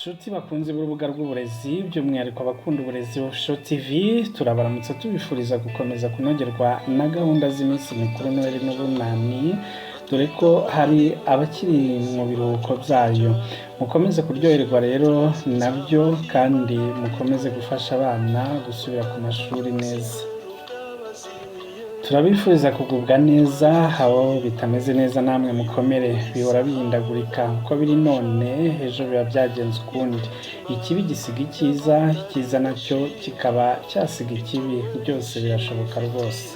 Nshuti bakunze b'urubuga rw'uburezi, by'umwihariko abakunda Uburezi Official TV, turabaramutsa tubifuriza gukomeza kunogerwa na gahunda z'iminsi mikuru Noheli n'Ubunani, dore ko hari abakiri mu biruhuko byayo. Mukomeze kuryoherwa rero nabyo kandi mukomeze gufasha abana gusubira ku mashuri neza. Turabifuriza kugubwa neza, abo bitameze neza namwe mukomere, bihora bihindagurika, uko biri none ejo biba byagenze ukundi. Ikibi gisiga icyiza, icyiza nacyo kikaba cyasiga ikibi, byose birashoboka rwose.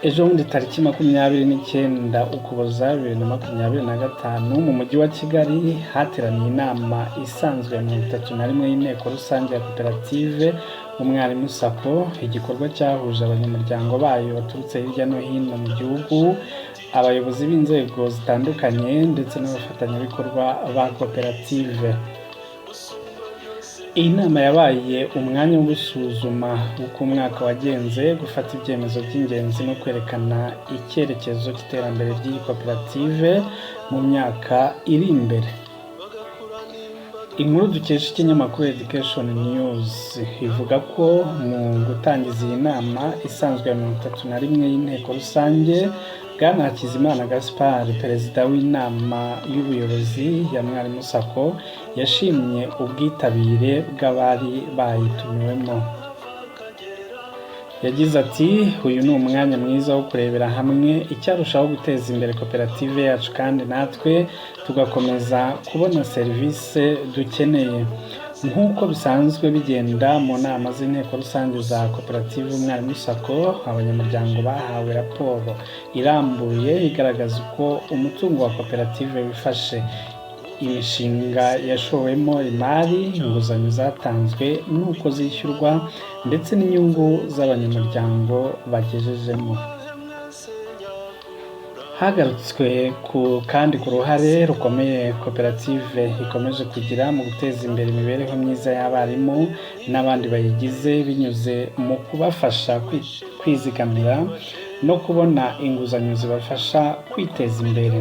Ejo bundi tariki 29 Ukuboza 2025, mu mujyi wa Kigali hateraniye inama isanzwe ya 31 y'inteko rusange ya koperative Umwarimu SACCO, igikorwa cyahuje abanyamuryango bayo baturutse hirya no hino mu gihugu, abayobozi b'inzego zitandukanye ndetse n'abafatanyabikorwa ba koperative. Iyi nama yabaye umwanya wo gusuzuma uko umwaka wagenze, gufata ibyemezo by'ingenzi no kwerekana icyerekezo cy'iterambere ry'iyi koperative mu myaka iri imbere. Inkuru dukesha ikinyamakuru Education News ivuga ko mu gutangiza iyi nama isanzwe ya 31 y'inteko rusange, Bwana Hakizimana Gaspard, perezida w'inama y'ubuyobozi ya Mwarimu SACCO, yashimye ubwitabire bw'abari bayitumiwemo. Yagize ati: "Uyu ni umwanya mwiza wo kurebera hamwe icyarushaho guteza imbere koperative yacu kandi natwe tugakomeza kubona serivisi dukeneye." Nk'uko bisanzwe bigenda mu nama z'inteko rusange za koperative Umwarimu SACCO, abanyamuryango bahawe raporo irambuye igaragaza uko umutungo wa koperative wifashe, imishinga yashowemo imari, inguzanyo zatanzwe n'uko zishyurwa, ndetse n'inyungu z'abanyamuryango bagejejemo. Hagarutswe kandi ku ruhare rukomeye koperative ikomeje kugira mu guteza imbere imibereho myiza y'abarimu n'abandi bayigize, binyuze mu kubafasha kwizigamira no kubona inguzanyo zibafasha kwiteza imbere.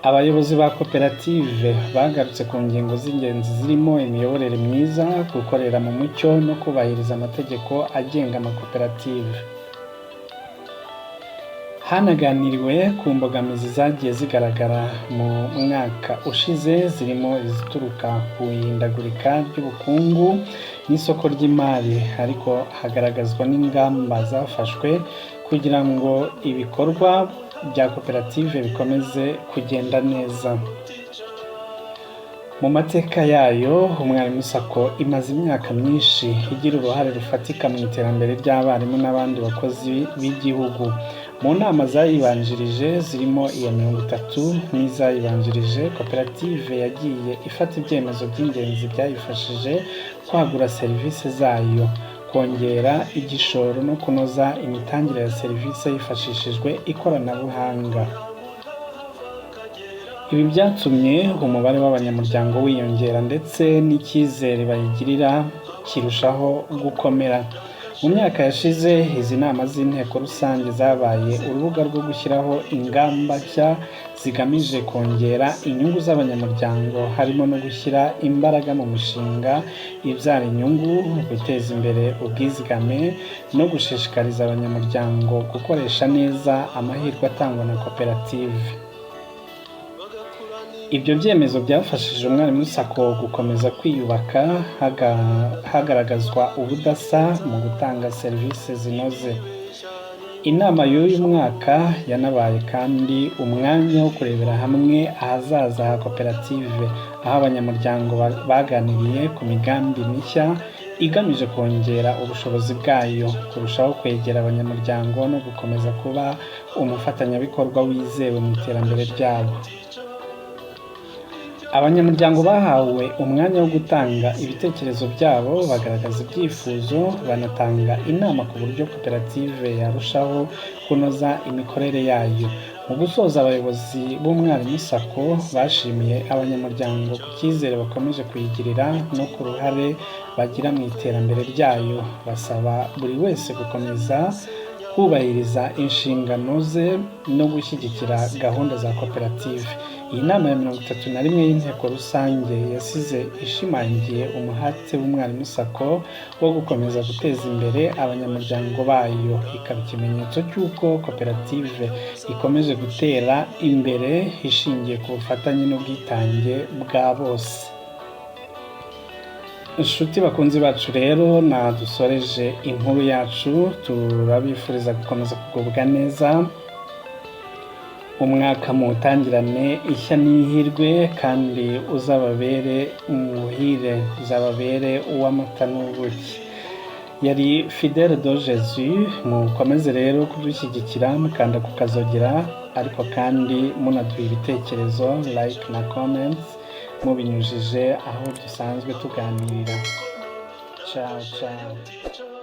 Abayobozi ba koperative bagarutse ku ngingo z'ingenzi zirimo imiyoborere myiza, gukorera mu mucyo no kubahiriza amategeko agenga amakoperative. Hanaganiriwe ku mbogamizi zagiye zigaragara mu mwaka ushize, zirimo izituruka ku ihindagurika ry'ubukungu n'isoko ry'imari, ariko hagaragazwa n'ingamba zafashwe kugira ngo ibikorwa bya koperative bikomeze kugenda neza. Mu mateka yayo, Umwarimu SACCO imaze imyaka myinshi igira uruhare rufatika mu iterambere ry'abarimu n'abandi bakozi b'igihugu. Mu nama zayibanjirije, zirimo iya 30 n'izayibanjirije, koperative yagiye ifata ibyemezo by'ingenzi byayifashije kwagura serivisi zayo, kongera igishoro no kunoza imitangire ya serivisi hifashishijwe ikoranabuhanga. Ibi byatumye umubare w'abanyamuryango wiyongera ndetse n'icyizere bayigirira kirushaho gukomera. Mu myaka yashize, izi nama z'inteko rusange zabaye urubuga rwo gushyiraho ingamba nshya zigamije kongera inyungu z'abanyamuryango, harimo no gushyira imbaraga mu mishinga ibyara inyungu, guteza imbere ubwizigame no gushishikariza abanyamuryango gukoresha neza amahirwe atangwa na koperative. Ibyo byemezo byafashije Umwarimu SACCO gukomeza kwiyubaka, hagaragazwa ubudasa mu gutanga serivisi zinoze. Inama y'uyu mwaka yanabaye kandi umwanya wo kurebera hamwe ahazaza ha koperative, aho abanyamuryango baganiriye ku migambi mishya igamije kongera ubushobozi bwayo, kurushaho kwegera abanyamuryango no gukomeza kuba umufatanyabikorwa wizewe mu iterambere ryabo. Abanyamuryango bahawe umwanya wo gutanga ibitekerezo byabo, bagaragaza ibyifuzo, banatanga inama ku buryo koperative yarushaho kunoza imikorere yayo. Mu gusoza, abayobozi b'Umwarimu SACCO bashimiye abanyamuryango ku cyizere bakomeje kuyigirira no ku ruhare bagira mu iterambere ryayo, basaba buri wese gukomeza kubahiriza inshingano ze no gushyigikira gahunda za koperative. Iyi nama ya 31 y'inteko rusange yasize ishimangiye umuhate w'Umwarimu SACCO wo gukomeza guteza imbere abanyamuryango bayo, ikaba ikimenyetso cy'uko koperative ikomeje gutera imbere ishingiye ku bufatanye n'ubwitange bwa bose. Inshuti bakunzi bacu rero, nadusoreje inkuru yacu. Turabifuriza gukomeza kugubwa neza, umwaka muwutangirane ishya n'ihirwe, kandi uzababere umuhire, uzababere uw'amata n'ubuki. Yari Fidele de Jesus. Mukomeze rero kudushyigikira mukanda ku kazogera, ariko kandi munaduha ibitekerezo, like na comments, mubinyujije aho dusanzwe tuganirira. Ciao ciao.